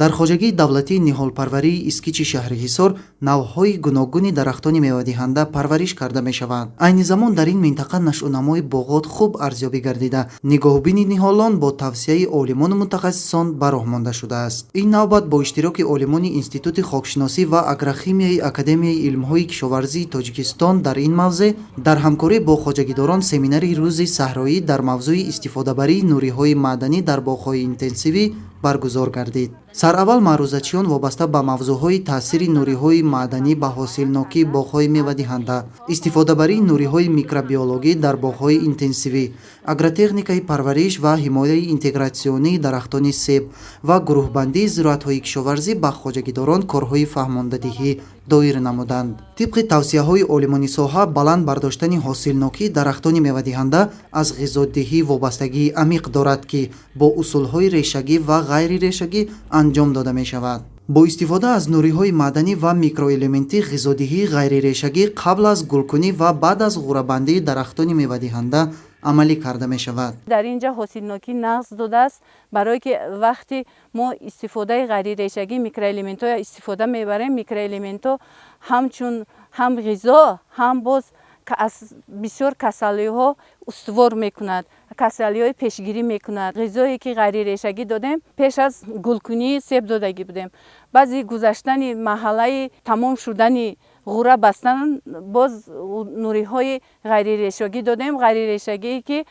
Дар хоҷагии давлатии ниҳолпарварии Искичи шаҳри Ҳисор навъҳои гуногуни дарахтони мевадиҳанда парвариш карда мешаванд. Айни замон дар ин минтақа нашъунамои боғот хуб арзёбӣ гардида, нигоҳубини ниҳолон бо тавсияи олимону мутахассисон ба роҳ монда шудааст. Ин навбат бо иштироки олимони Институти хокшиносӣ ва агрохимияи Академияи илмҳои кишоварзии Тоҷикистон дар ин мавзеъ дар ҳамкорӣ бо хоҷагидорон семинари рӯзи саҳроӣ дар мавзӯи истифодабарии нуриҳои маъданӣ дар боғҳои интенсивӣ баргузор гардид. Сараввал маърузачиён вобаста ба мавзӯъҳои таъсири нуриҳои маъданӣ ба ҳосилнокии боғҳои мевадиҳанда, истифодабарии нуриҳои микробиологӣ дар боғҳои интенсивӣ, агротехникаи парвариш ва ҳимояи интегратсионии дарахтони себ ва гурӯҳбандии зироатҳои кишоварзӣ ба хоҷагидорон корҳои фаҳмондадиҳӣ доир намуданд. Тибқи тавсияҳои олимони соҳа, баланд бардоштани ҳосилнокии дарахтони мевадиҳанда аз ғизодиҳӣ вобастагии амиқ дорад, ки бо усулҳои решагӣ ва ғайрирешагӣ анҷом дода мешавад. Бо истифода аз нуриҳои маъданӣ ва микроэлементӣ ғизодиҳии ғайрирешагӣ қабл аз гулкунӣ ва баъд аз ғӯрабандии дарахтони мевадиҳанда амалӣ карда мешавад. Дар ин ҷа ҳосилнокӣ нағз додааст, барое ки вақти мо истифодаи ғайрирешагӣ микроэлементҳо истифода мебарем, микроэлементҳо ҳамчун ҳам ғизо, ҳам боз аз бисёр касалиҳо устувор мекунад, касалиҳои пешгирӣ мекунад. Ғизое ки ғайрирешагӣ додем, пеш аз гулкунии себ додагӣ будем. Баъзи гузаштани маҳаллаи тамом шудани ғӯра бастан, боз нуриҳои ғайрирешагӣ додем. Ғайрирешагие ки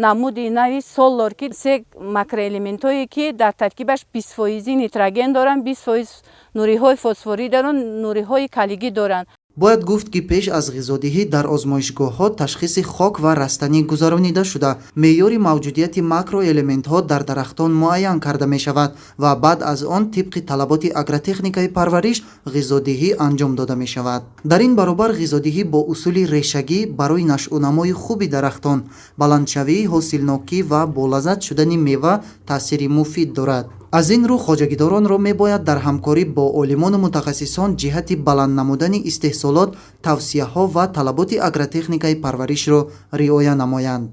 намуди нави Соллор, ки се макроэлементҳое, ки дар таркибаш 20 фоизи нитроген доранд, 20 фоиз нуриҳои фосфорӣ доранд, нуриҳои калигӣ доранд. Бояд гуфт, ки пеш аз ғизодиҳӣ дар озмоишгоҳҳо ташхиси хок ва растанӣ гузаронида шуда, меъёри мавҷудияти макроэлементҳо дар дарахтон муайян карда мешавад ва баъд аз он тибқи талаботи агротехникаи парвариш ғизодиҳӣ анҷом дода мешавад. Дар ин баробар ғизодиҳӣ бо усули решагӣ барои нашъунамои хуби дарахтон, баландшавии ҳосилнокӣ ва болаззат шудани мева таъсири муфид дорад. Аз ин рӯ хоҷагидоронро мебояд дар ҳамкорӣ бо олимону мутахассисон ҷиҳати баланд намудани истеҳсолот тавсияҳо ва талаботи агротехникаи парваришро риоя намоянд.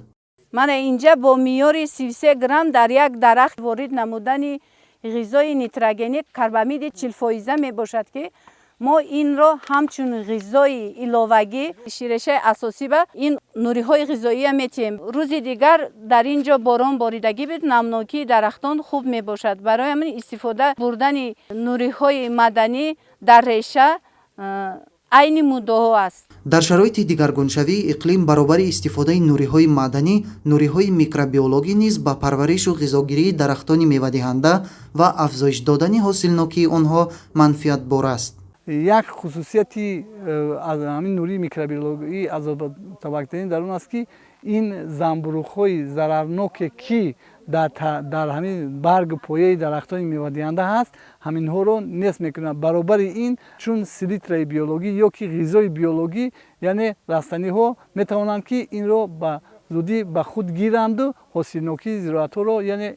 Мана инҷа бо меъёри 33 грамм дар як дарахт ворид намудани ғизои нитрогенӣ карбамиди 40 фоиза мебошад, ки мо инро ҳамчун ғизои иловагӣ ширешаи асосӣ ба ин нуриҳои ғизоия метиҳем. Рӯзи дигар дар ин ҷо борон боридагӣ буд, намнокии дарахтон хуб мебошад. Барои ҳамин истифода бурдани нуриҳои маъданӣ дар реша айни муддао аст. Дар шароити дигаргуншавии иқлим баробари истифодаи нуриҳои маъданӣ, нуриҳои микробиологӣ низ ба парваришу ғизогирии дарахтони мевадиҳанда ва афзоиш додани ҳосилнокии онҳо манфиатбор аст. Як хусусияти аз ҳамин нурии микробиологии азотобактерин дар он аст, ки ин замбуруғҳои зарарноке, ки дар ҳамин баргу пояи дарахтони мевадиҳанда ҳаст, ҳаминҳоро нест мекунад. Баробари ин, чун селитраи биологӣ ё ки ғизои биологӣ, яъне растаниҳо метавонанд, ки инро ба зудӣ ба худ гиранду ҳосилнокии зироатҳоро, яъне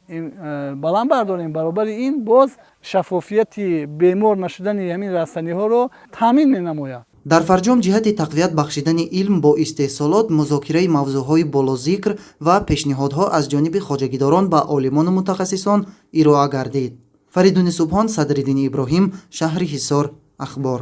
баланд бардорем. Баробари ин боз шаффофияти бемор нашудани ҳамин растаниҳоро таъмин менамояд. Дар фарҷом, ҷиҳати тақвият бахшидани илм бо истеҳсолот, музокираи мавзӯъҳои болозикр ва пешниҳодҳо аз ҷониби хоҷагидорон ба олимону мутахассисон ироа гардид. Фаридуни Субҳон, Садриддини Иброҳим, шаҳри Ҳисор, Ахбор.